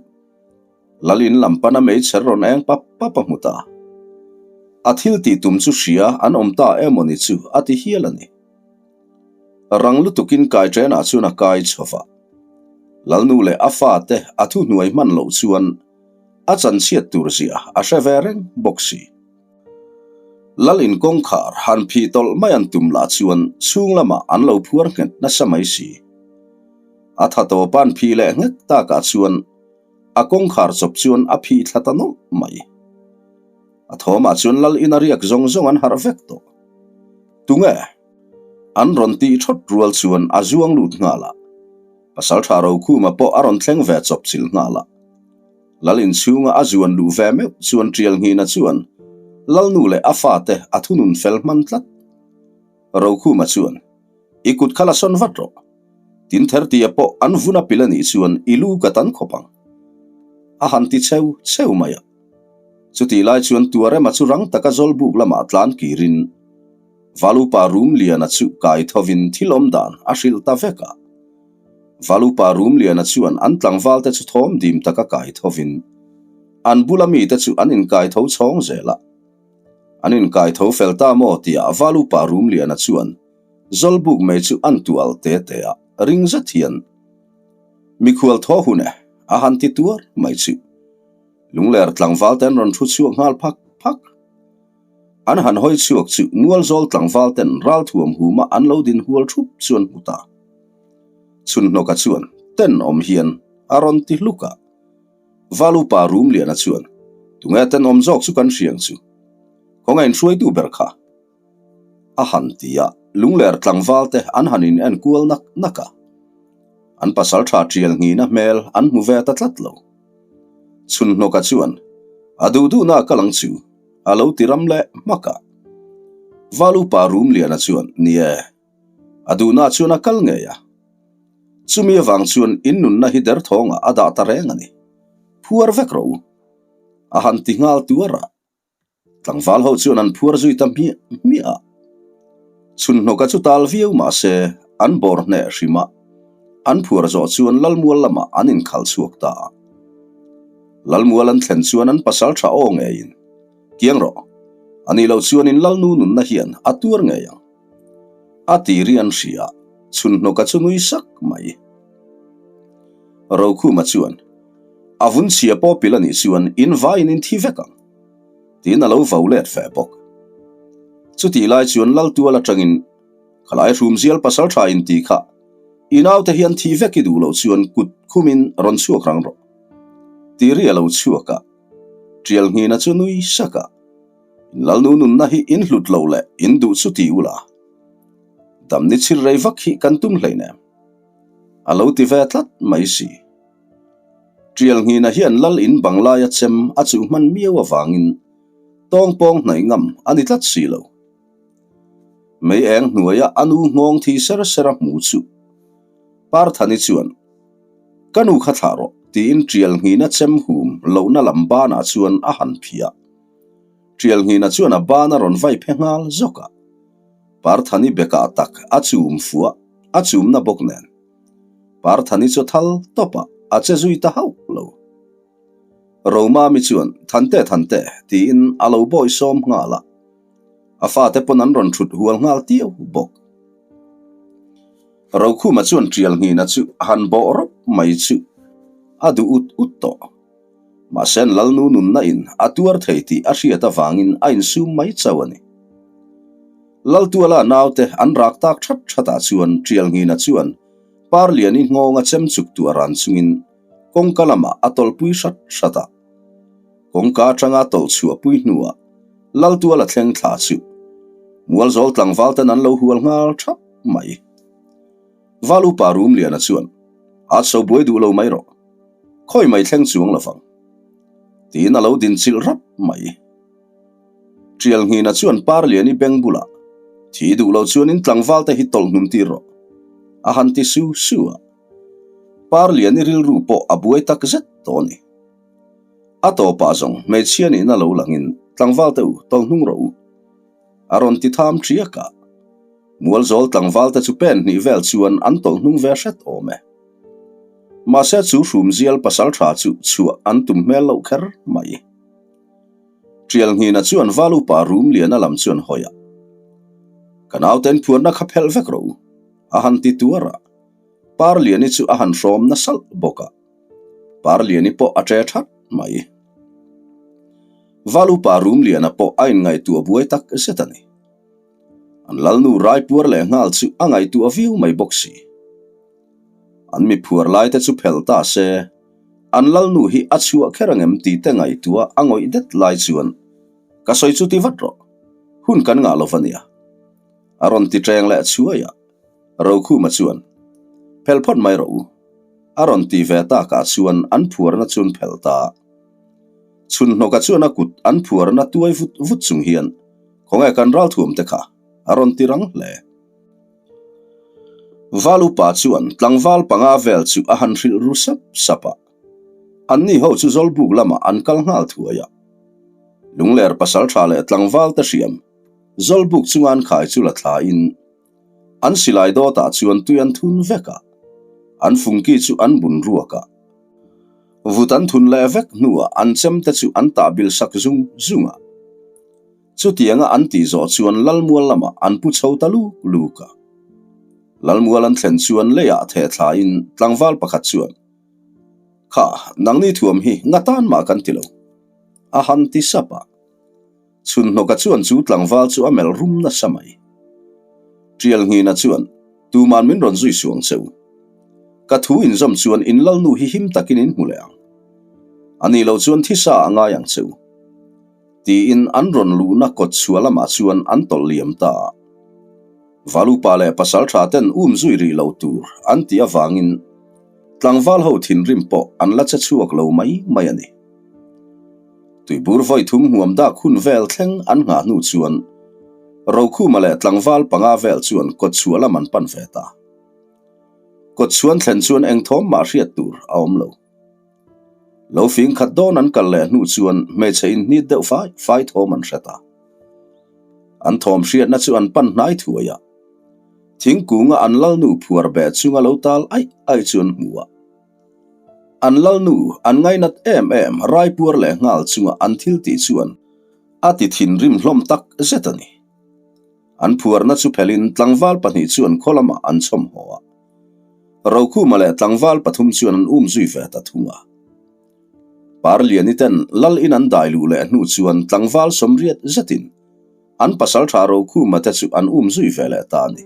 Lal in lam pana meichher rawn eng pap pap a hmu ta. A thil tih tum chu hria an awm ta emaw ni chu a ti hial a ni. Rang lutukin kai ṭenah chuan a kai chho va. Lalnu leh a fate a thuhnuai hman loh chuan a chanchhiat tur zia a hre ve reng bawk si. Lal in kawngkhar han phih tawlh mai an tum lah chuan chhung lamah an lo phuar nghet nasa mai si. A tha tawp an phih leh nghet takah chuan A kawngkhar chawp chuan a phih thla ta nawlh mai. A thawmah chuan lal ina riak zawng zawng an harh vek tawh. Tunge? An rawn tih thawt rual chuan a zuang lut nghal a. Pasaltha Rokhuma pawh a rawn thleng ve chawp chilh nghal a. Lal inchhunga a zuan luh ve meuh chuan Tialnghina chuan Lalnu leh a fate a thunun fel hman tlat. Rokhuma chuan, I kut kha la sawn vat rawh. Tin Thertia pawh an vun a pil a nih chuan i lu ka tan khawp ang. A han ti cheu cheu mai a. Chutih lai chuan Tuarema chu rang taka Zawlbuk lamah tlan kirin Valupa Rumliana chu kai thovin thil awm dan a hrilh ta vek a. Valupa Rumliana chuan an tlangvalte chu thawm dim taka kai thovin an bula mite chu an inkai tho chhawng zel a. An inkai tho fel ta maw tia Valupa Rumliana chuan Zawlbuk mai chu an tual te te a, ring zet hian mikhual thaw hun e, a han ti tuar mai chu. Lungler tlangval ten rawn thu chhuak nghal phak phak. An han hawi chhuak chu Mualzawl tlangval ten ralthuam huma an lo din hual thup chuan hmu ta. Chhunhnawka chuan ten awm hian a rawn ti hluk a. Valupa Rumliana chuan, Tunge tenawm zawk chu kan hriang chu? Khawngaih inhruaitu ber kha. A han ti a, lungler tlangval te an han in en kual nak nak a. An pasal tha tial nghina hmel an hmu ve ta tlat lo. Chhunhnawka chuan, A duh duhna a kal ang chu, a lo ti ram leh hmak a. Val upa Rumliana chuan, Ni e, a duhna chuan a kal ngei a. Chumi avang chuan in nunna hi derthawngah a dah ta reng a ni. Phuar vek rawh u. A han ti nghal tuar a. Tlangval ho chuan an phuar zui ta hmiah hmiah a. Chhunhnawka chu tal viau mah se an bawr hneh hrim a, an phuar zawh chuan Lalmual lamah an inkhal chhuak ta a. Lalmual an thlen chuan an pasal tha aw ngeiin, Kiang rawh, a nih loh chuan in Lalnu nunna hian a tuar ngei ang. A ti ri an hria, Chhunhnawka chu nui sak mai. Rokhuma chuan, A vun chhia pawh pil a nih chuan in vaiin in thi vek ang. Tiin a lo vo let ve bawk. Chutih lai chuan Laltual atangin Khalai Hrumzial pasal tha in ti kha i naute hian thi vek i duh loh chuan kut khumin rawn chhuak rang rawh. Tih ri a lo chhuak a, Ṭialnghina chu nui sak a, In lalnu nunna hi in hlut lo leh in duh chu ti ula, damni chhir rei vak hi kan tum hleinem. A lo ti ve tlat mai si. Ṭialnghina hian lal in bang laia chem a chuh hman miau avangin tawngpawng hnaih ngam a ni tlat si lo. Mei eng hnuaia a nu nghawng thi ser ser a hmu chu Parthani chuan, Ka nu kha thlah rawh, tiin Ṭialnghina chem hum lohna lam banah chuan a han phiah. Ṭialnghina chuan a ban a rawn vai phe nghal zawk a. Parthani bekah tak a chum fuah, a chumna bawk nen. Parthani chu thal tawp a, a che zui ta hauh lo. Romami chuan, Thante, Thante, tiin a lo bawi sawm nghal a. A fate pawn an rawn thut hual nghal tiu bawk. Rokhuma chuan Ṭialnghina chu a han bawh rawp mai chu a duh ut ut tawh. Mahse an Lalnu nunna in a tuar thei tih a hriat avangin a insum mai chauh a ni. Laltuala naute an rak tak that that ah chuan Ṭialnghina chuan Parliani nghawnga chem chuk tuah ran chungin kawngka lamah a tawlhpui hrat hrat a. Kawngka atanga tawlh chhuahpui hnuah Laltuala thleng thla chu Mualzawl tlangval ten an lo hual nghal thap mai. Val upa Rumliana chuan, At so buai duh lo mai rawh. Khawi mai thleng chuang lovang. Tiin a lo din chilh rap mai. Ṭialnghina chuan Parliani beng bulah, Thi duh lo chuanin tlangval te hi tawlh hnum tir rawh. A han ti su su a. Parliani rilru pawh a buai tak zet tawh a ni. A tawpah zawng hmeichhia nihna lo langin tlangval te u tawlh hnung rawh u. A rawn ti tham ṭiak a. Mualzawl tlangval te chu pen hnih vel chuan an tawlh hnung ve hret awm e. Mahse chu hrumzial pasal tha chu chhuah an tum hmel loh kher mai. Ṭialnghina chuan val upa rum liana lam chuan hawi a. Ka nauten phuarna kha phelh vek rawh u, a han ti tuar a. Parliani chu a han hrawm nasalh bawk a. Parliani pawh a ṭe ṭhat mai. Val upa rum liana pawh a inngaihtuah buai tak zet a ni. An lalnu raipuar leh nghal chu a ngaihtuah viau mai bawk si. An mi phuar lai te chu phelh ta se, an lalnu hi a chhuah kher angem tih te ngaihtuah a ngawih det lai chuan ka sawi chu ti vat rawh, hun kan ngah lo va nia. A rawn ti ṭeng leh chhuai a, Rokhuma chuan, Phelh phawt mai rawh u, a rawn ti ve takah chuan an phuarna chu an phelh ta. Chhunhnawka chuan a kut an phuarna tuai vut vut chung hian, Khawnge kan ralthuam te kha? a rawn ti rang hle. Val upa chuan tlangval panga vel chu a han hrilh ru sap sap a. Anni ho chu Zawlbuk lamah an kal nghal thuai a. Lungler pasaltha leh tlangval te hriam Zawlbuk chunga an khai chu la thlain an silai dawtah chuan tui an thun vek a, an fungki chu an bun ruak a. Vut an thun leh vek hnuah an chemte chu an tah bil sak zung zung a. Chutianga an tih zawh chuan Lalmual lamah an pu chho ta luk luk a. Lalmual an thlen chuan leiah theh thlain tlangval pakhat chuan, Kha, nangni thuam hi nga tan mah kan ti lo, a han ti sap a. Chhunhnawka chuan chu tlangval chu a melh rum nasa mai. Ṭialnghina chuan, Tuman min rawn zui suang che u. Ka thu inzawm chuan in lalnu hi him takin in hmu leh ang. A nih loh chuan thisa a ngai ang che u. Tiin an rawn luhna kawt chhuah lamah chuan an tawlh liam ta a. Valupa leh pasaltha ten um zui rih lo tur an tih avangin tlangval ho thinrim pawh an la che chhuak lo mai mai a ni. Tuibur vawi thum hmuam dak hun vel thleng an nghah hnu chuan Rokhuma leh tlangval panga vel chuan kawt chhuah lam an pan ve ta. Kawt chhuan thlen chuan eng thawm mah hriat tur a awm lo. Lo fing khat dawn an kal leh hnu chuan hmeichhe inhnit deuh fai fai thawm an hre ta. An thawm hriatna chu an pan hnai thuai a. Thingkunga an lalnu phuar beh chunga lo tal aih aih chu an hmu a. An lalnu an ngainat em em raipuar leh nghal chunga an thil tih chuan a ti thinrim hlawm tak zet a ni. An phuarna chu phelhin tlangval pahnih chuan khaw lamah an chhawm haw a. Rokhuma leh tlangval pathum chuan an um zui ve ta thung a. Parliani ten lal in an dai luh leh hnu chuan tlangval sawmriat zetin an pasaltha Rokhuma te chu an um zui ve leh ta a ni.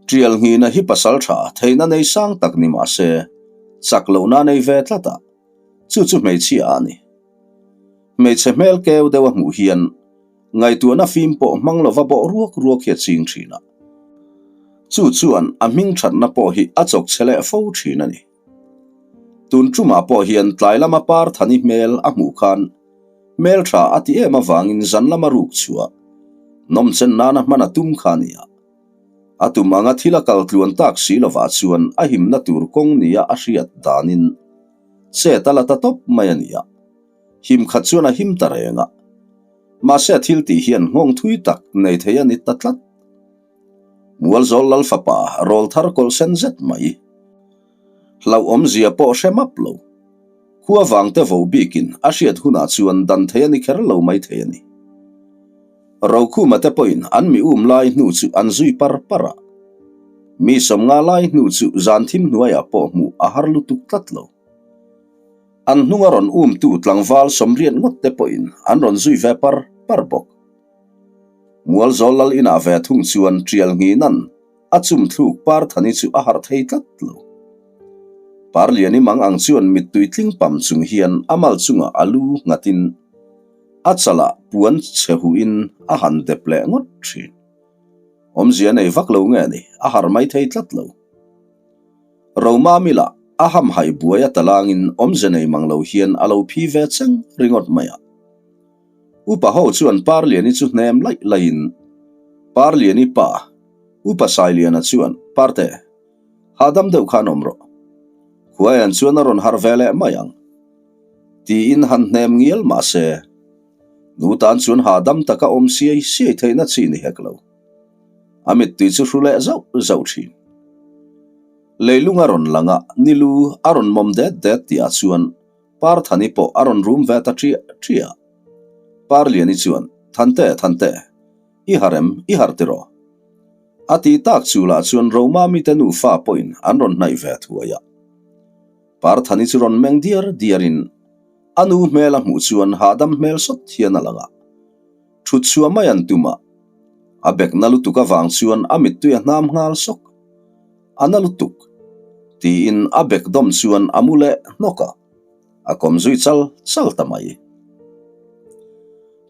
Tial nghina hi pasal tha theihna nei sang tak ni mah se, chak lohna nei ve tlat a, chu chu hmeichhia a ni. Hmeichhe hmel keu deuh a hmuh hian ngaihtuahna fim pawh hmang lova bawh ruak ruak hi a ching thin a. Chu chuan a hming thatna pawh hi a chawk che leh fo thin a ni. Tun tumah pawh hian tlai lama par thani hmel a hmuh khan hmel tha a ti em avangin zan lama ruk chhuah nawmchen nana hman a tum kha a ni a. A tum anga thil a kal tluan tak si lovah chuan a himna tur kawng nia a hriat danin chet a la ta tawp mai a ni a. Him khat chuan a him ta reng a. Mahse a thil tih hian nghawng thui tak nei thei a ni ta tlat. Mualzawl Lal fapa rawl thar kawlh sen zet mai. Hlauhawmzia pawh hre map lo. Khua vangte vo bikin a hriat hunah chuan dan thei a ni kher lo mai thei a ni. Rokhuma te pawhin an mi um lai hnu chu an zui par par a. Mi sawmnga lai hnu chu zan thim hnuaiah pawh hmuh a har lutuk tlat lo. An hnunga rawn umtu tlangval sawmriat ngawt te pawhin an rawn zui ve par par bawk. Mualzawl lal inah ve thung chuan tial nghinan a chum thluk Parthani chu a harh thei tlat lo. Parliani mang ang chuan mittui tling pam chung hian a mal chungah a lu nghatin a chalah puan chhe huhin a han dep leh ngawt thin. Awmzia nei vak lo nge ni, a harh mai thei tlat lo. Romami lah a hamhaih buai a talangin awmze nei mang lo hian a lo phi ve cheng ringawt mai a. Upa ho chuan Parliani chu hnem laih laihin Parliani pa, Upa Sailiana chuan, Parte, hahdam deuh khan awm rawh. Khuaian chuan a rawn harh ve leh mai ang. Tiin han hnem ngial mah se, nu tan chuan hahdam taka awm siai siai theihna chi ni hek lo. A mittui chu hru leh zauh zauh thin. Leilung a rawn lang a, nilu a rawn mawm det det tihah chuan Parthani pawh a rawn rum ve ta ṭiah ṭiah. Parliani chuan, Thante, Thante, i harh em, i harh tiraw? A ti tak chu lah chuan Roma mite nufa pawhin an rawn hnaih ve thuai a. Parthani chu rawn meng diar diarin a nu hmel a hmuh chuan hahdam hmel sawt hian a lang a. Ṭhut chhuah mai an tum a, a bekna lutuk avang chuan a mittui a hnam nghal sawk. A na lutuk! tiin a bek dawm chuan a mu leh hnawk a, a kawm zui chal chal ta mai.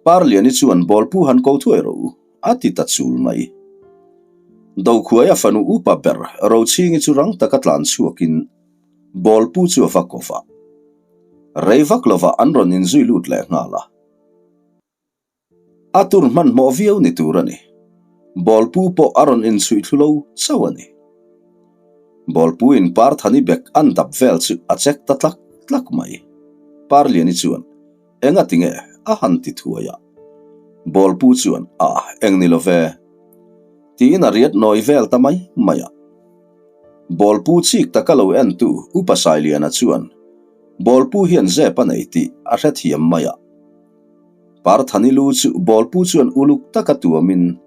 Parliani chuan bawlpu han ko thuai rawh u, a ti ta chul mai. Dokhuai a fanu upa ber Rochhingi chu rang taka tlan chhuakin bawlpu chu a va ko va. Rei vak lovah an rawn inzui lut leh nghal a. A tur hmanhmawh viau ni tur a ni. Bawlpu pawh a rawn inchhuih thlu lo chauh a ni. Bawlpuin Parthani bek an dap vel chu a check ta tlak tlak mai. Parliani chuan, Enga tinge? a han ti thuai a. Bawlpu chuan, A, eng ni lo ve. Tiin a riat nawi vel ta mai mai a. Bawlpu chik taka lo entu Upa Sailiana chuan, Bawlpu hian zep a nei tih a hrethiam mai a. Parthani lu chu bawlpu chuan uluk taka tuamin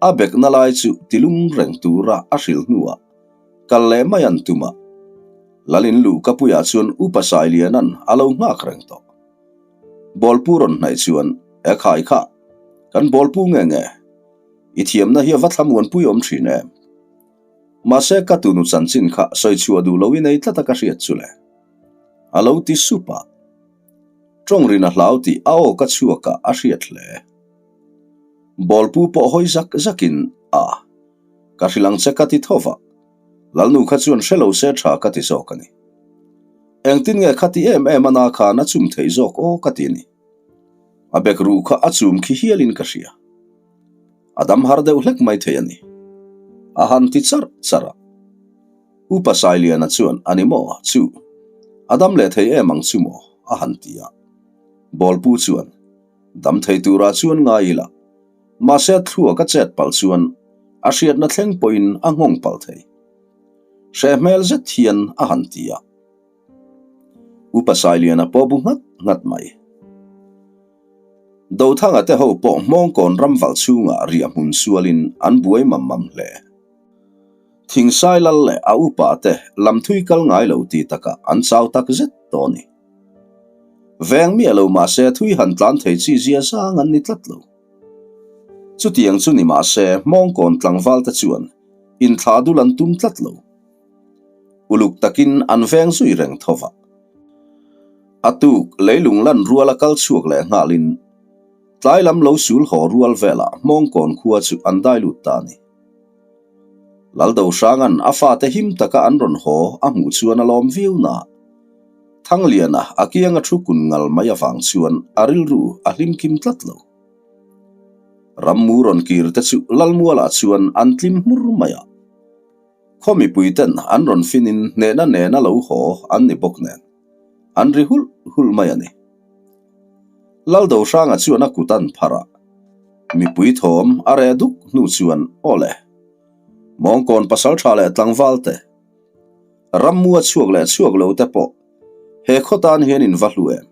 a bekna lai chu tilum reng tura a hrilh hnuah kal leh mai an tum a. Lalin luhka puiah chuan Upa Sailiana'n a lo nghak reng tawh. Bawlpu rawn hnaih chuan, E khai kha, kan bawlpu nge nge? I thiamna hi a va thlamuanpui awm thin em? Mahse ka tunu chanchin kha sawi chhuah duh lo i nei tlat a ka hriat chu le. A lo ti sup a. Tawng rin a hlau tih a aw ka chhuak a a hriat hle. Bawlpu pawh hawi zak zakin, A, ka hrilh ang che ka ti tho va, Lalnu kha chuan hre lo se tha ka ti zawk a ni. Engtin nge kha ti em em a na khan a chum theih zawk aw ka ti a ni. A bek ruh kha a chum khi hialin ka hria. A dam har deuh hlek mai thei a ni. A han ti charh charh a. Upa Sailiana chuan, A ni maw? Chu, a dam leh thei em ang chu maw? a han ti a. Bawlpu chuan, Dam thei turah chuan ngai ila. Mahse a thluak a chet palh chuan a hriatna thleng pawhin a nghawng palh thei. Hreh hmel zet hian a han ti a. Upa Sailiana pawh bu nghat nghat mai. Dothanga te ho pawh hmawngkawn ramvalh chhungah riah hmun sualin an buai mam mam hle. Thingsai lal leh a upa te lam thui kal ngai lo ti takah an chau tak zet tawh a ni. Veng miah lo mahse thui han tlan thei chi zia zang an ni tlat lo. Chutiang chu ni mahse hmawngkawn tlangval te chuan. Inthlah dul an tum tlat lo. Uluk takin an veng zui reng tho va. A tuk leilung lan ruala kal chhuak leh nghalin tlai lam lo sul haw rual velah Hmawngkawn khua chu an dai lut ta a ni. Laldohranga'n a fate him taka an rawn haw a hmuh chuan a lawm viau na. Thangliana a kianga thu kun ngal mai avang chuan a rilru a hlim kim tlat lo. Rammu rawn kir te chu Lalmualah chuan an tlim hmur mai a. Khaw mipui ten an rawn finin hnehna nena lo haw an ni bawk nen, an ri hulh hulh mai a ni. Laldohranga chuan a kut an phar a, mipui thawm a reh duk hnu chuan aw le, Mawngkawn pasaltha leh tlangval te, Rammua chhuak leh chhuak lo te pawh he khaw tan hian in va hlu em?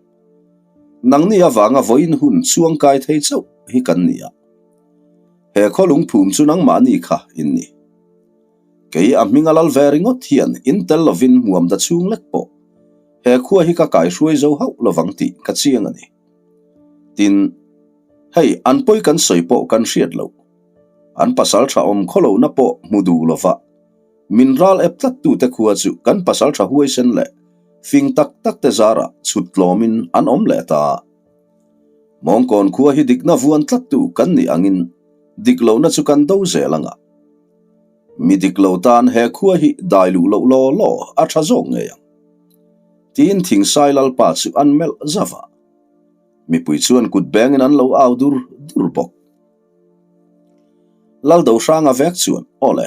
Nangni avanga vawiin hun chuangkai thei chauh hi kan ni a. He khaw lungphum chu nangmahni kha in ni. Kei a hming a lal ve ringawt hian in tel lovin hmuam da chhung lek pawh he khua hi ka kaihruai zo hauh lovang tih ka chiang a ni. Tin, hei an pawi kan sawi pawh kan hriat loh. An pasal tha awm khawlohna pawh hmu duh lova min ral ep tlat tute khua chu kan pasal tha huaisen leh fing tak tak te zarah chhut tlawmin an awm leh ta. Mawngkawn khua hi dikna vuan tlattu kan nih angin dik lohna chu kan do zel anga. Mi dik lo tan he khua hi dai luh loh law law a tha zawk ngei ang. Tiin Thingsai Lalpa chu an melh zauh a. Mipui chuan kut bengin an lo au dur dur bawk. Laldohranga vek chuan, Aw le,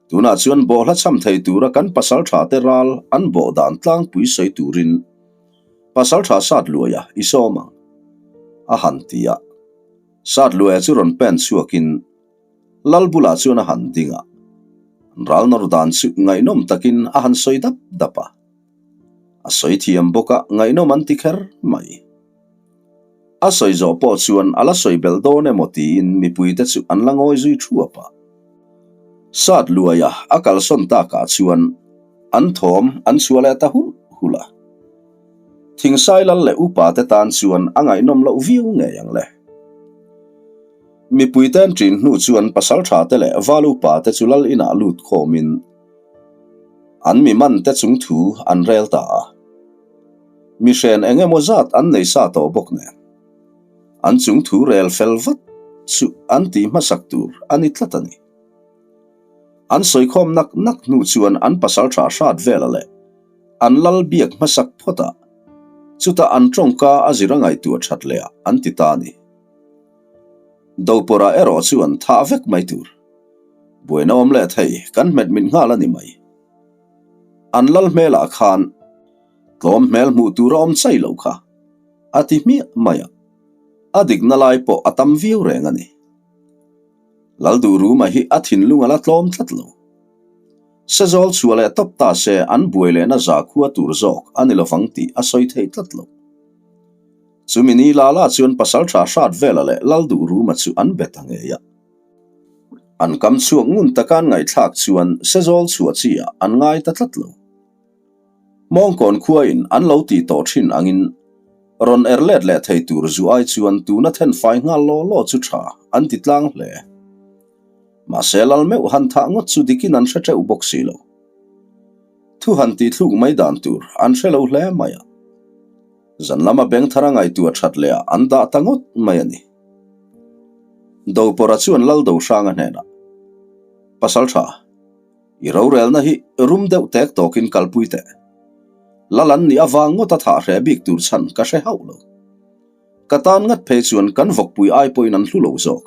tunah chuan bawhhla cham thei tura kan pasaltha te ral an bawh dan tlangpui sawi turin pasaltha Satluaia i sawm ang, a han ti a. Satluaia chu rawn pen chhuakin Lal bulah chuan a han ding a, an ral nawr dan chu ngaihnawm takin a han sawi dap dap a. A sawi thiam bawk a, ngaihnawm an ti kher mai. A sawi zawh pawh chuan a la sawi belh dawn emaw tiin mipuite chu an la ngawi zui thuap a. Sat luaia a kalsawn takah chuan an thawm an chhuah leh ta hulh hulh a. Thingsai lal leh upa te tan chuan a ngaihnawm loh viau ngei ang le. Mipuite an ṭin hnu chuan pasalṭha te leh val upa te chu lal inah lut khawmin an mi man te chung thu an rel ta a. Mihren eng emaw zat an nei sa tawh bawk nen, an chung thu rel fel vat chu an tih hmasak tur a ni tlat a ni. An sawikhawm nak nak hnu chuan an pasalṭha hrat vela leh an lal biak hmasak phawt a, chutah an tawngka a zir a ngaihtuah that leh ah an ti ta a ni. Dopawrah erawh chuan thah vek mai tur. Buaina awm leh thei kan hmet mit nghal a ni mai. An lal hmelah khan tlawm hmel hmuh tur a awm chai lo kha, a ti hmiah mai a. A dikna lai pawh a tam viau reng a ni. Lalduhruma hi a thinlung a la tlawm tlat lo. Sezawl chhuah leh tawp ta se an buai lehna zakhua tur zawk a ni lovang tih a sawi thei tlat lo. Chumi ni la la chuan pasaltha hrat vela leh Lalduhruma chu an be ta ngei a. An kam chhuak ngun taka an ngaihthlak chuan Sezawl chhuah chi ah an ngai ta tlat lo. Hmawngkawn khuain an lo tih tawh thin angin rawn er let leh thei tur zu ai chuan tuna thenfai nghal law law chu tha an ti tlang hle. Mahse lal meuh han thah ngawt chu dikin an hre teuh bawk si lo. Thu han tih thluk mai dan tur an hre lo hle mai a. Zan lama beng thar a ngaihtuah that leh ah an dah ta ngawt mai a ni. Dopawrha chuan Laldohranga hnenah, Pasal tha, i rorelna hi rum deuh tek tawkin kalpui teh. Lal an nih avang ngawt a thah hreh bik tur chhan ka hre hauh lo. Ka tan ngat phei chuan kan vawkpui ai pawhin an hlu lo zawk.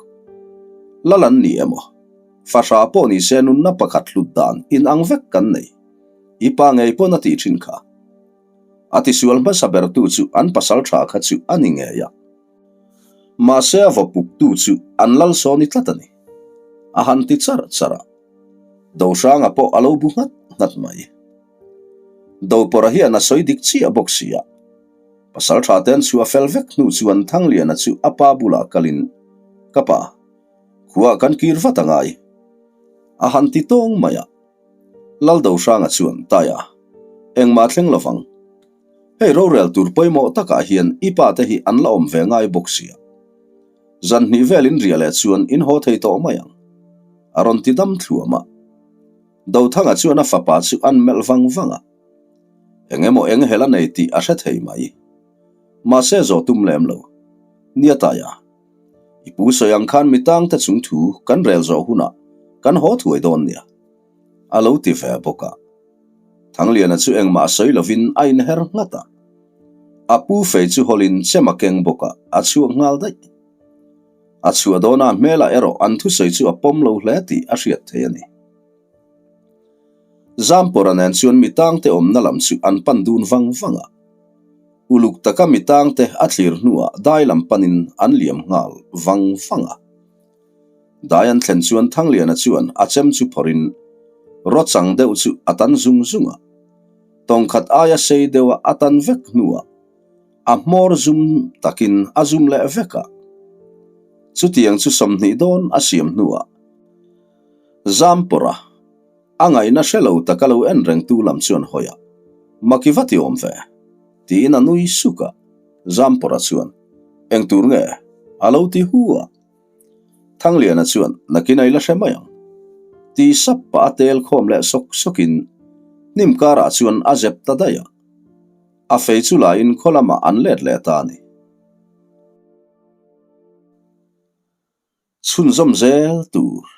Lal an ni emaw? Fahra pawh ni se nunna pakhat hlut dan inang vek kan nei. I pa ngei pawn a tih thin kha. A tisual hmasa bertu chu an pasal tha kha chu a ni ngei a. Mahse a vaw puktu chu an lal sawn i tlat a ni. A han ti char char a. Dohranga pawh a lo bu nghat nghat mai. Dopawrha hian a sawi dik chiah bawk si a. Pasal tha te an chhuah fel vek hnu chuan Thangliana chu a pa bulah kalin, Ka pa, khuaah kan kir vat a ngai. A han ti tawng mai a. Laldohranga chuan, Taia, engmah thleng lovang. Hei rorel tur pawimawh takah hian i pa te hi an la awm ve ngai bawk sia. Zan hnih vel in riah leh chuan in haw thei tawh mai ang. A rawn ti dam thluam a. Dothanga chuan a fapa chu an melh vang vang a. Eng emaw eng hel a nei tih a hre thei mai. Mahse zawh tum lem lo. Nia Taia, i pu sawi ang khan mi tangte chung thu kan rel zawh hunah kan haw thuai dawn nia. A lo ti ve bawk a. Thangliana chu engmah sawi lovin a inher nghat a. A pu fei chu hawlin chem a keng bawk a, a chhuak nghal daih. A chhuah dawna hmelah erawh an thusawi chu a pawm lo hle tih a hriat thei a ni. Zampawra nen chuan mi tangte awmna lam chu an pan dun vang vang a. Uluk taka mi tangte a thlir hnuah dai lam panin an liam nghal vang vang a. Dai an thlen chuan Thangliana chuan a chem chu phawrhin rawchang deuh chu a tan zung zung a. Tawngkhat aia sei deuha a tan vek hnuah A hmawr zum takin a zum leh vek a. Chutiang chu 20 dawn a siam hnuah Zampawrha a ngaihna hre lo taka lo en rengtu lam chuan hawi a, Maki va ti awm ve? tiin a nui suk a. Zampawrha chuan, Eng tur nge? a lo ti hu a. Thangliana chuan, Nakin a i la hre mai ang. Ti sap pah a tel khawm leh sawk sawkin hnim karah chuan a zep ta daih a. A fei chu lain khaw lamah an let leh ta a ni. Chhunzawm zel tur.